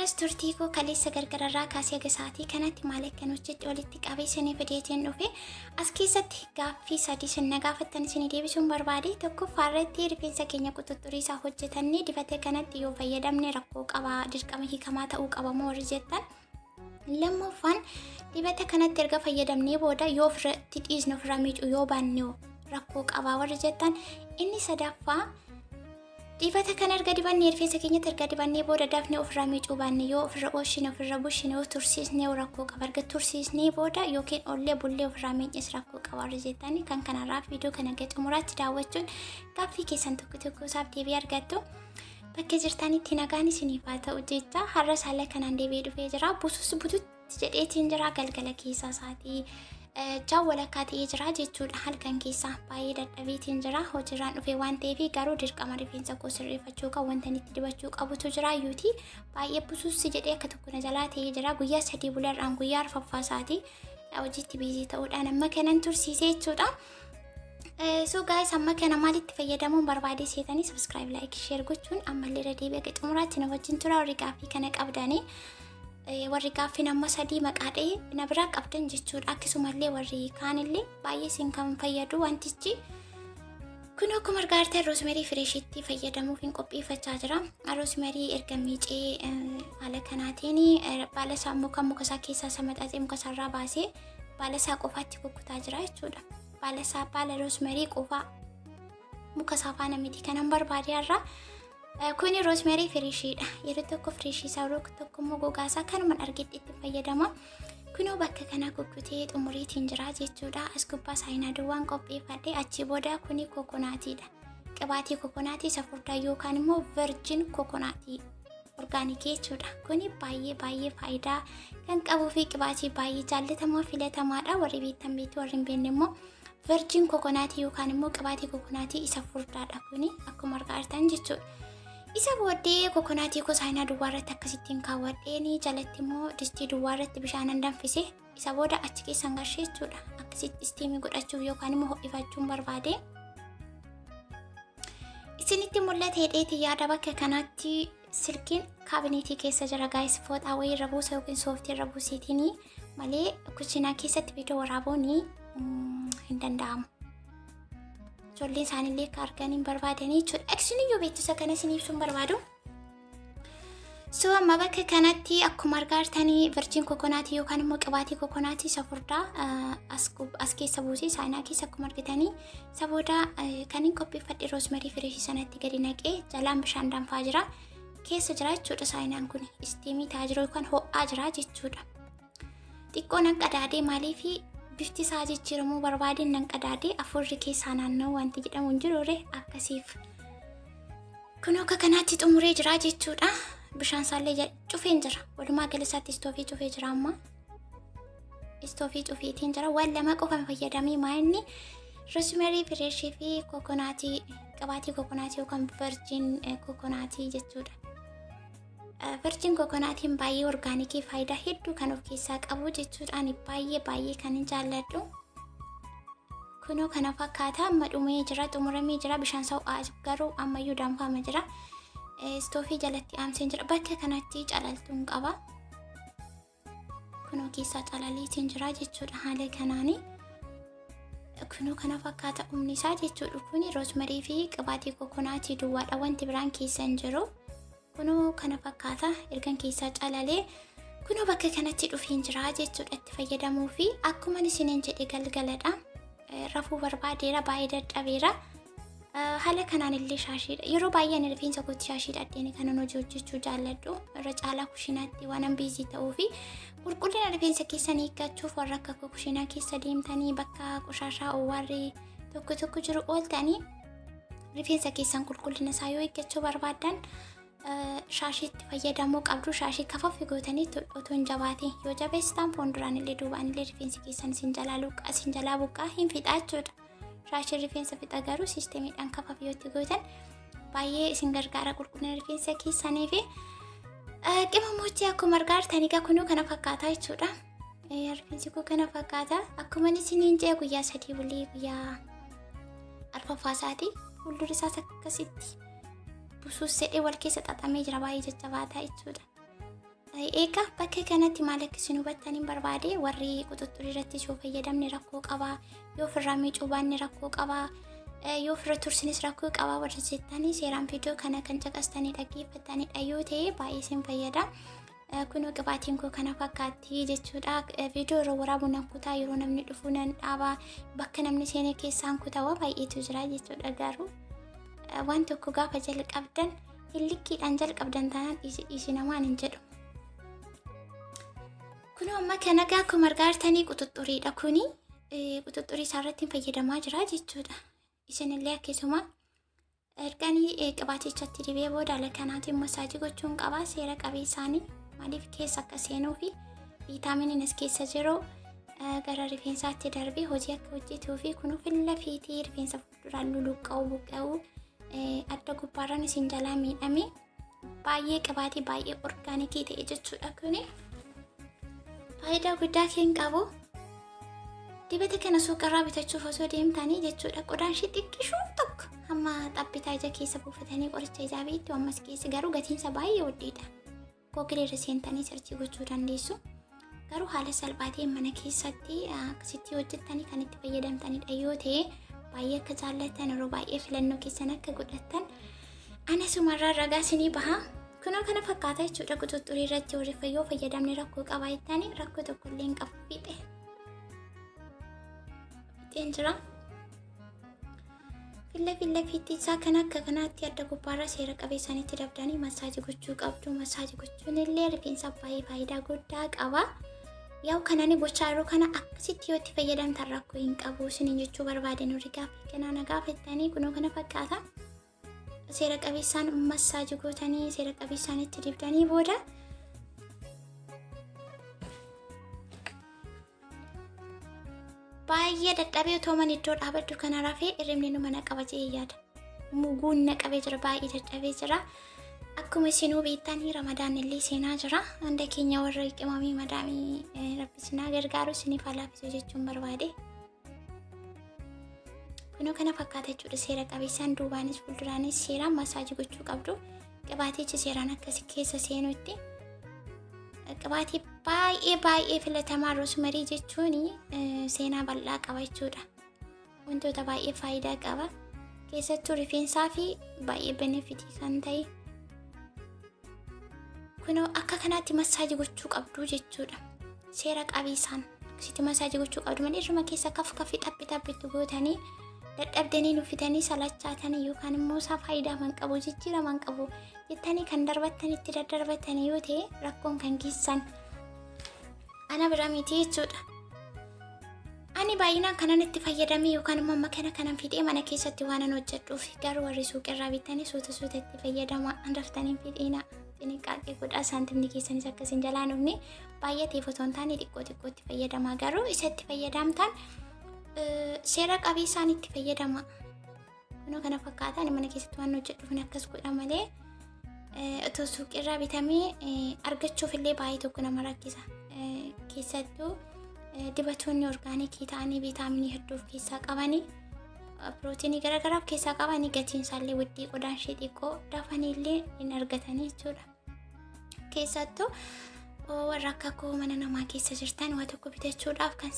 Har'as turtii koo kaleessa gargararraa kaasee haga sa'aatii kanatti maal akkan hojjedhe walitti qabee isinii fideetiin dhufe. As keessatti gaaffii sadii isin na gaafattan isinii deebisuun barbaade. Tokkoffaa irratti rifeensa keenya quxuxxurii isaa hojjetannee dibata kanatti yoo fayyadamne rakkoo qaba, dirqama hiikamaa ta'uu qaba moo warri jettan. Lammaffaan dibata kanatti erga fayyadamnee booda yoo ofirratti dhiisne ofirraa miicuu yoo baanne rakkoo qabaa warri jettan. Inni sadaffaa dibata kana erga dibannee rifeensa keenyatti erga dibannee booda dafnee ofirraa miicuu baanne yoo ofirra oolchine ofirra bushine yoo tursiisne rakkoo qaba, erga tursiisnee booda yookiin ollee bullee ofirraa miicnes rakkoo qaba warri jettanii kan kanarraa viidiyoo kana gad xumuraatti daawwachuun gaaffii keessan tokko tokko isaaf deebii argattu. Bakka jirtanitti nagaan isiniif haa ta'u jecha har'a saala kanaan deebi'ee dhufee jira. Busus bututti jedheetiin jira galgala keessaa isaatii jaa walakkaa ta'ee jira jechuudha. Halkan keessaa baay'ee dadhabeetiin jira. Hojiirraan dhufee waan ta'eef garuu dirqama rifeensa koo sirreeffachuu kan wanta itti dibachuu qabutu jira iyyuuti. Baay'ee busus jedhee akka tokko na jalaa ta'ee jira. Guyyaa 3 bularraan guyyaa arfaffaa isaatii hojiitti busy ta'uudhaan amma kanan tursiisee jechuudha. So guys, amma kana maalitti fayyadamuun barbaade seetanii subscribe, like, share gochuun ammallee irra deebi'ee akka xumuraatti na wajjin tura. Warri gaaffii kana qabdanii, warri gaaffiin amma sadii maqaa dha'e na biraa qabdan jechuudha. Akkasumallee warri kaanillee baay'ee isin kan fayyadu wantichi. Kun akkuma argaa jirtan rosemary freshitti fayyadamuuf hin qopheeffachaa jira. Rosemary erga miicee haala kanaatiin baala isaa muka muka isaa keessaa isa maxaxee muka isaa irraa baasee baala isaa qofaatti kukkutaa jira jechuudha. Baala isaa, baala rosemary qofaa, muka isaa faana miti kanan barbaade har'a. Kuni rosemary freshiidha. Yeroo tokko freshii isaa, yeroo tokko immoo gogaa isaa kanuman argetti itti fayyadama. Kunoo bakka kana kukkutee xumuriitiin jira jechuudha. As gubbaa saayinaa duwwaan qopheeffadhe. Achi booda kuni coconutiidha. Qibaatii coconutii isa furdaa yookaan immoo virgin coconutii organicii jechuudha. Kuni baay'ee baay'ee faayidaa kan qabuu fi qibaatii baay'ee jaallatamaa filatamaadha. Warri beektan beektu, warri hin beekne immoo virgin coconutii yookaan immoo qibaatii coconutii isa furdaadha kuni akkuma argaa jirtan jechuudha. Isa booddee coconutii koo saayinaa duwwaa irratti akkasittiin kaawwadheen jalatti immoo distii duwwaa irratti bishaanan danfise. Isa booda achi keessan gashee jechuudha. Akkasitti steamii godhachuuf yookaan immoo ho'ifachuun barbaade. Isinitti mul'ate dheeti yaada. Bakka kanatti silkiin kaabineetii keessa jira guys, fooxaa wayii irra buusa yookiin sooftii irra buuseetiin malee kushinaa keessatti viidiyoo waraabuun hin danda'amu. Ijoolleen isaaniillee akka argan hin barbaadanii jechuudha. Isiniyyuu beeksisa kana isin ibsuun barbaadu. So amma bakka kanatti akkuma argaa jirtanii virgin coconutii yookaan immoo qibaatii coconutii isa furdaa as keessa buusee saayinaa keessa akkuma argitanii. Isa booda kan hin qopheeffadhe rosemary freshii sanatti gadi naqee jalaan bishaan danfaa jira. Keessa jira jechuudha saayinaan kun steamii ta'aa jiru yookaan ho'aa jira jechuudha. Xiqqoo nan qadaadee, maaliif bifti isaa jijjiiramuu barbaadeen nan qadaadee, afurri keessaa naanna'u wanti jedhamu hin jiru akkasiif. Kun akka kanaatti xumuree jira jechuudha. Bishaan isaallee cufeen jira. Walumaa gala isaatti istoofii cufee jira amma. Istoofii cufeetiin jira. Waan lama qofa fayyadamee maa inni rosemary freshii fi coconutii, qibaatii coconutii yookaan virgin coconutii jechuudha. Virgin coconutiin baay'ee organicii faayidaa hedduu kan of keessaa qabu jechuudhaan baay'ee baay'ee kan hin jaalladhu. Kunoo kana fakkaata, amma dhumee jira, xumuramee jira. Bishaan ho'aa garuu ammayyuu danfama jira. Istoofii jalatti aamseen jira. Bakka kanatti calaltuun qaba. Kunoo keessaa calaleetiin jira jechuudha haala kanaani. Kunoo kana fakkaata humni isaa jechuudha. Kuni rosemary fi qibaatii coconutii duwwaadha, wanti biraan keessa hin jiru. Kunoo kana fakkaata ergan keessaa calalee kunoo bakka kanatti dhufeen jira jechuudha itti fayyadamuu fi akkuma isiniin jedhe galgaladha. Rafuu barbaadeera, baay'ee dadhabeera. Haala kanaan illee shaashiidha. Yeroo baay'ee ani rifeensa kootti shaashii hidhadheen kanan hojii hojjechuu jaalladhu. Irra caalaa kushinaatti waan busy ta'uu fi qulqullina rifeensa keessanii eeggachuuf warra akka kushinaa keessa deemtanii bakka qoshaashaa owwaarri tokko tokko jiru ooltanii rifeensa keessan qulqullina isaa yoo eeggachuu barbaaddan shaashiitti fayyadamuu qabdu. Shaashii kafaffi gootanii otoo hin jabaatin yoo jabeessitan fuulduraan illee duubaan illee rifeensi keessan isin jalaa luqqaa, isin jalaa buqqaa hin fixaa jechuudha. Shaashiin rifeensa fixa, garuu systemiidhaan kafaf yoo itti gootan baay'ee isin gargaara qulqullina rifeensa keessanii fi qimamochi akkuma argaa jirtan egaa kunuu kana fakkaataa jechuudha. Rifeensi koo kana fakkaata. Akkuma isiniin jee guyyaa 3 bulii guyyaa arfaffaa isaati. Fuuldurri isaas akkasitti busuus sedhee wal keessa xaxamee jira, baay'ee jajjabaataa jechuudha. Egaa bakka kanatti maal akka isin hubattan hin barbaade. Warri quxuxxurii irratti yoo fayyadamne rakkoo qaba, yoo ofirraa miicuu baanne rakkoo qaba, yoo ofirra tursinis rakkoo qaba warri jettanii seeraan viidiyoo kana kan caqastanii dhaggeeffattanidha yoo ta'e baay'ee isin fayyada. Kunoo qibaatiin koo kana fakkaatti jechuudha. Viidiyoo yeroo waraabu nan kutaa, yeroo namni dhufu nan dhaaba, bakka namni seenee keessaan kutawa baay'eetu jira jechuudha. Garuu waan tokko gaafa jalqabdan hillikkiidhaan jalqabdan taanaan dhiisi dhiisi namaan hin jedhu. Kunoo amma kana gaa akkuma argaa jirtanii quxuxxuriidha kuni. Quxuxxurii isaarratti fayyadamaa jira jechuudha. Isinillee akkasuma erganii qibaatichatti dibee booda haala kanaatiin masaajii gochuun qaba seera qabeessaanii, maaliif keessa akka seenuu fi viitaaminiin as keessa jiru gara rifeensaatti darbee hojii akka hojjetuu fi kunuu filla fiitii rifeensa fuulduraan luluqqa'u buqqa'u adda gubbaarraan isin jalaa miidhame baay'ee qibaatii baay'ee orgaanikii ta'e jechuudha. Kuni faayidaa guddaa kan qabu, dibata kana suuqarraa bitachuuf osoo deemtanii jechuudha, qodaan ishee xiqqishuun tokko hamma xabbitaa ija keessa buufatanii qoricha ijaa beektu ammas keessa, garuu gatiinsa baay'ee hodhiidha. Google irra seentanii search gochuu dandeessu. Garuu haala salphaa ta'een mana keessatti akkasitti hojjettanii kan itti fayyadamtanidha yoo ta'e baay'ee akka jaallattan, yeroo baay'ee filannoo keessan akka godhattan ana sumarraa ragaa isinii baha. Kunoo kana fakkaata jechuudha. Quxuxxurii irratti warri fayyoo fayyadamne rakkoo qaba jettanii, rakkoo tokko illee hin qabu. Fiixee. Fiixeen jira. Filla filla fiixii isaa kan akka kanaatti adda gubbaarra seera qabeessanitti dabdanii masaajii gochuu qabdu. Masaajii gochuun illee rifeensa baay'ee faayidaa guddaa qaba. Yaa'u kan ani gochaa jiru kana akkasitti yoo itti fayyadamtan rakkoo hin qabu isiniin jechuu barbaade. Nurri gaaffii kanaa na gaafattanii, kunoo kana fakkaata. Seera qabeessaan masaajii gootanii seera qabeessaan itti dibdanii booda baay'ee dadhabee otoo man iddoo dhaabadhu kana rafee hirribni nu mana qaba jedhee yaada. Muguun na qabee jira, baay'ee dadhabee jira. Akkuma isinuu beektan Ramadaan illee seenaa jira. Hunda keenya warra qimamii madaamii Rabbi isinaa gargaaru, isiniif haa laaffisu jechuun barbaade. Kunoo kana fakkaata jechuudha. Seera qabeessaan duubaanis fuulduraanis seeraan masaajii gochuu qabdu. Qibaatichi seeraan akkasi keessa seenutti. Qibaatii baay'ee baay'ee filatamaa roosmarii jechuun seenaa bal'aa qaba jechuudha. Wantoota baay'ee faayidaa qaba. Keessattuu rifeensaa fi baay'ee benefit kan ta'e. Kunoo akka kanaatti masaajii gochuu qabdu jechuudha. Seera qabeessaan akkasitti masaajii gochuu qabdu malee irruma keessa kaf kafi xaphi xaphitti gootanii dadhabdanii nuffitanii salachaatanii yookaan immoo isaa faayidaa man qabu, jijjiirama hin qabu jettanii kan darbattan itti daddarbatanii yoo ta'e rakkoon kan keessan, ana bira miti jechuudha. Ani baay'inaan kanan itti fayyadamee yookaan immoo amma kana kanan fixee mana keessatti waan an hojjedhuuf, garuu warri suuqirraa bitanii suuta suuta itti fayyadama, daftanii fixiina, xiniqqaaqee godhaa, saantimni keessanis akkasiin jalaan dhufne baay'ateef otoo hin taane xiqqoo xiqqootti fayyadama, garuu isa itti fayyadamtan seera qabeessaan itti fayyadama. Kunoo kana fakkaata. Ani mana keessatti waan hojjedhuuf akkas godha malee otoo suuqirraa bitamee argachuuf illee baay'ee tokko nama rakkisa. Keessattuu dibatoonni orgaanikii ta'anii viitaaminii hedduu of keessaa qabanii, pirootiinii garaagaraa of keessaa qabanii, gatiin isaallee widdii, qodaan ishee xiqqoo, dafanii illee hin argatanii jechuudha. Keessattuu warra akka koo mana namaa keessa jirtan waa tokko bitachuudhaaf kan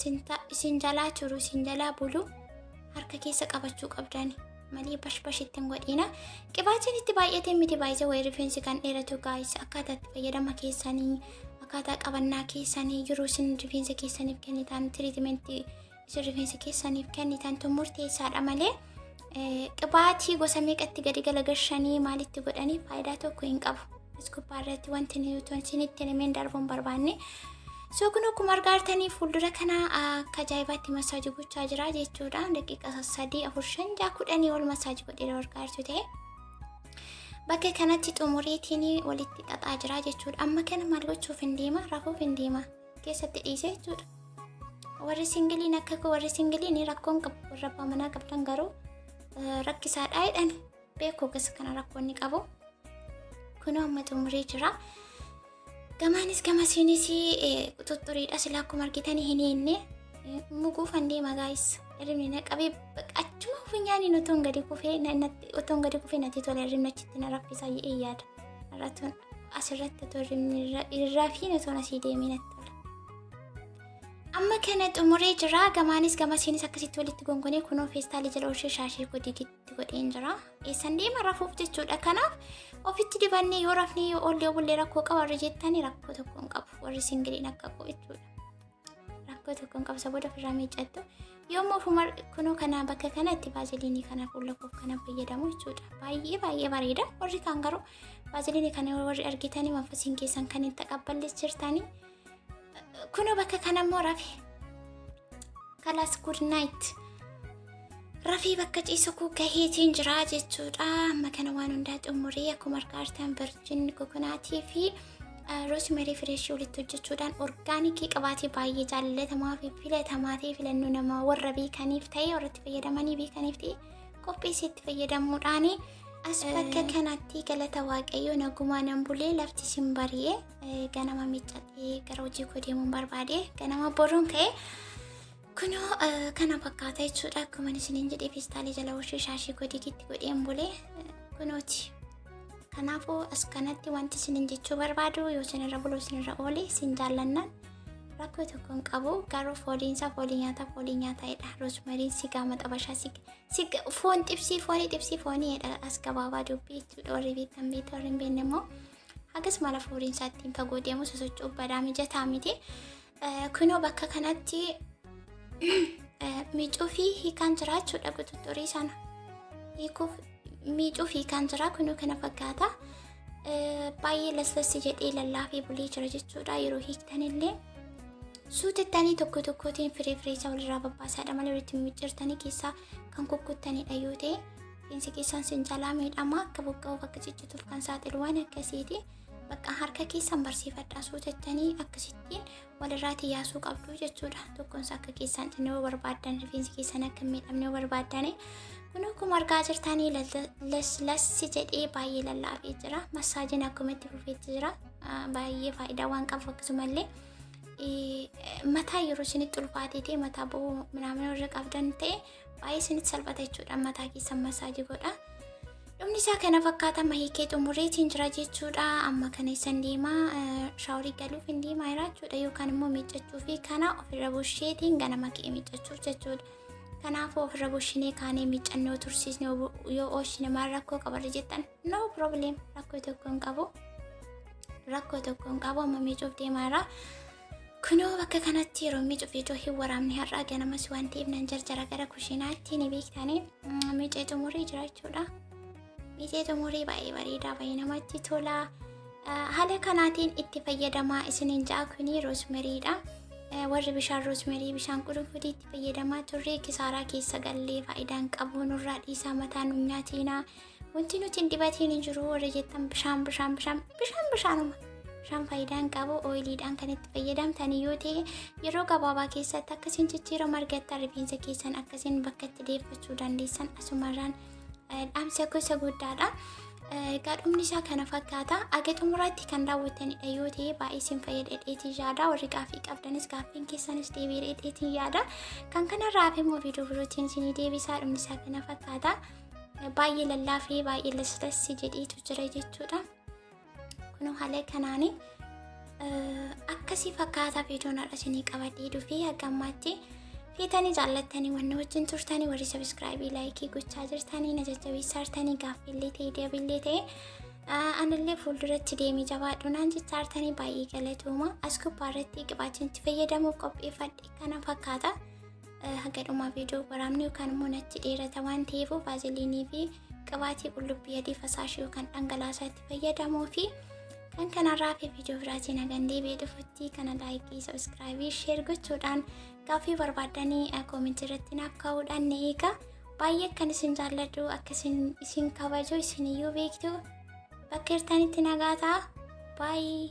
isin jalaa turu, isin jalaa bulu harka keessa qabachuu qabdani malee bashbash ittiin godhina. Qibaatiin itti baay'atee miti baay'ee wayii rifeensi kan dheeratu, guys. Akkaataa itti fayyadama keessanii, akkaataa qabannaa keessanii, yeroo isin rifeensa keessaniif kennitan, treatment isin rifeensa keessaniif kennitantu murteessaadha malee qibaatii gosa meeqatti gadi galagashanii maalitti godhanii faayidaa tokko hin qabu. As gubbaa irratti wanti nuti isinitti himeen darbuun barbaanne. So kun akkuma argaa jirtanii fuuldura kana akka ajaa'ibaatti masaajii gochaa jira jechuudha. Daqiiqa 3, 4, 5, 6, 10 ol masaajii godheera argaa jirtu ta'e. Bakka kanatti xumureetiin walitti xaxaa jira jechuudha. Amma kana maal gochuuf hin deema? Rafuuf hin deema. Keessatti dhiisee jechuudha. Warri singleiin akka koo, warri singleiin rakkoon qabu, warra abbaa manaa qabdan garuu rakkisaadha jedhan beekuu gosa kana rakkoonni qabu. Kunoo amma xumuree jira. Gamaanis gamasiinis quxuxxuriidha, sila akkuma argitanii hin hiinne muguufan deema, guys. Hirribni na qabee achuma funyaaniin otoon gadi kufee otoon gadi kufee natti tola, hirribni achitti na raffisa jedhee yaada. Irratti Asirratti otoo irraa fi otoo asii deemee natti tola. Amma kana xumuree jira. Gamaanis gamasiinis akkasitti walitti gongonee kunoo feestaalii jala oolchee shaashii koo diditti godheen jira. Eessan deema rafuuf jechuudha. Kanaaf ofitti dibannee yoo rafnee yoo oollee bullee rakkoo qaba warri jettanii rakkoo tokko hin qabu. Warri singiliin akka koo jechuudha. Rakkoo tokko hin qabu. Isa booda ofirraa miiccattu. Yommuu ofuma kunoo kana bakka kanatti vaaziliinii kana fuula koof kana fayyadamu jechuudha. Baay'ee baay'ee bareeda. Warri kaan garuu vaaziliinii kana warri argitanii manfasiin keessan kan hin taqabballe jirtanii. Kunoo bakka kana immoo rafe. Kalaas, good night. Rafee bakka ciisu koo gaheetiin jira jechuudha. Amma kana waan hundaa xumuree akkuma argaa jirtan virgin coconutii fi rosemary freshii walitti hojjechuudhaan organicii qabaatee baay'ee jaallatamaa fi filatamaa ta'e, filannoo nama warra beekaniif ta'e, warra itti fayyadamanii beekaniif ta'e qopheessee itti fayyadamuudhaan as bakka kanatti galata Waaqayyoo nagumaa nan bulee. Lafti sin bari'ee ganama miiccadhee gara hojii koo deemuun barbaade. Ganama boruun ka'e kunoo kana fakkaata jechuudha. Akkuma isiniin jedhee feestaalii jala oolchee shaashii koo digitti godheen bulee kunooti. Kanaafuu as kanatti wanti isiniin jechuu barbaadu, yoo isinirra bulu isinirra oole isin jaallannaan rakkoo tokko hin qabu. Garuu fooliinsaa foolii nyaataa foolii nyaataadha. Rosemaryn sigaa maxabashaa siga foon xibsii foonii xibsii fooniidha. As gabaabaa dubbii jechuudha. Warri beektan beektan, warri hin beekne immoo hagas mala fooliinsaa ittiin fagoo deemu sosocho'uu badaa mijataa miti. Kunoo bakka kanatti miicuu fi hiikaan jira jechuudha quxuxurii sana. Hiikuuf miicuu fi hiikaan jira, kunoo kana fakkaata. Baay'ee laslassi jedhee lallaafee bulee jira jechuudha. Yeroo hiiktanillee suutettanii tokko tokkootiin firee firee isaa walirraa babbaasaadha malee walitti mimmiccirtanii keessaa kan kukkuttanidha yoo ta'e rifeensi keessan sin jalaa miidhama, akka buqqa'uuf akka ciccituuf kan saaxilu waan akkasiiti. Bakka harka keessan barsiifadhaa, suutettanii akkasittiin walirraati yaasuu qabdu jechuudha. Tokkoonsa akka keessan cinne yoo barbaaddan, rifeensi keessan akka hin miidhamne yoo barbaaddan. Kun akkuma argaa jirtanii laslassi jedhee baay'ee lallaafee jira. Massageiin akkuma itti fufeetti jira. Baay'ee faayidaa waan qabu, akkasumallee mataa yeroo isinitti ulfaatee ta'e, mataa bu'uu minaamin warra qabdan ta'e, baay'ee isinitti salphata jechuudha. Mataa keessan massage godha. Dhumni isaa kana fakkaata. Hiikee xumureetiin jira jechuudha. Amma kana isan deemaa showerii galuuf hin deemaa jira jechuudha. Yookaan immoo miiccachuu fi kana ofirra busheetiin ganama ka'ee miiccachuuf jechuudha. Kanaafuu ofirra bushinee kaanee miiccannoo tursiisne yoo oolchine maal rakkoo qabarra jettan, no problem, rakkoo tokko hin qabu. Rakkoo tokko hin qabu. Amma miicuuf deemaa jira. Kunoo bakka kanatti yeroo miicuuf viidiyoo hin waraabne. Har'aa ganamas waan ta'eef nan jarjara gara kushinaatti ni beektanii. Miicee xumurii jira jechuudha. Miicee xumurii baay'ee bareedaa, baay'ee namatti tola. Haala kanaatiin itti fayyadamaa isiniin ja'a. Kuni rosemarydha. Warri bishaan rosemary, bishaan qurunfudii itti fayyadamaa turre kisaaraa keessa gallee faayidaan qabu nurraa dhiisaa, mataa nu nyaatinaa. Wanti nuti hin dibatiin hin jiru warri jettan, bishaan bishaan bishaan bishaan bishaanuma. Bishaan faayidaan qabu. Oiliidhaan kan itti fayyadamtan yoo ta'e yeroo gabaabaa keessatti akkasiin jijjiirama argattan, rifeensa keessan akkasiin bakka itti deeffachuu dandeessan asumarraan dhaamsa gosa guddaadha. Egaa dhumni isaa kana fakkaata. Aga xumuraatti kan daawwattanidha yoo ta'e baay'ee isin fayyada dheetiin yaada. Warri gaaffii qabdanis gaaffiin keessanis deebi'ee dheetiin yaada. Kan kanarraa hafe immoo viidiyoo birootiin isinii deebisaa. Dhumni isaa kana fakkaata. Baay'ee lallaafee baay'ee laslassi jedheetu jira jechuudha. Kunoo haala kanaani akkasii fakkaata viidiyoon har'a isinii qabadhee dhufee. Haga ammaatti feetanii jaallattanii wanni wajjin turtanii, warri subscribe, like gochaa jirtanii, na jajjabeessaa jirtanii, gaaffiillee ta'e deebiillee ta'e anallee fuulduratti deemee jabaadhu naan jechaa jirtanii baay'ee galatooma. As gubbaa irratti qibaatiin itti fayyadamuuf qopheeffadhe kana fakkaata. Haga dhumaa viidiyoo waraabni yookaan immoo natti dheerata waan ta'eef vaaziliinii fi qibaatii qullubbii adii fasaashii yookaan dhangalaasaa itti fayyadamuu fi kan kanarraa fi viidiyoo biraatiin hagan deebi'ee dhufutti kana like, subscribe, share gochuudhaan gaaffii barbaaddanii commentii irratti naaf kaa'uudhaan ni eega. Baay'ee akkan isin jaalladhu, akka isin kabaju isin iyyuu beektu. Bakka jirtanitti nagaa ta'a. Baay'ee.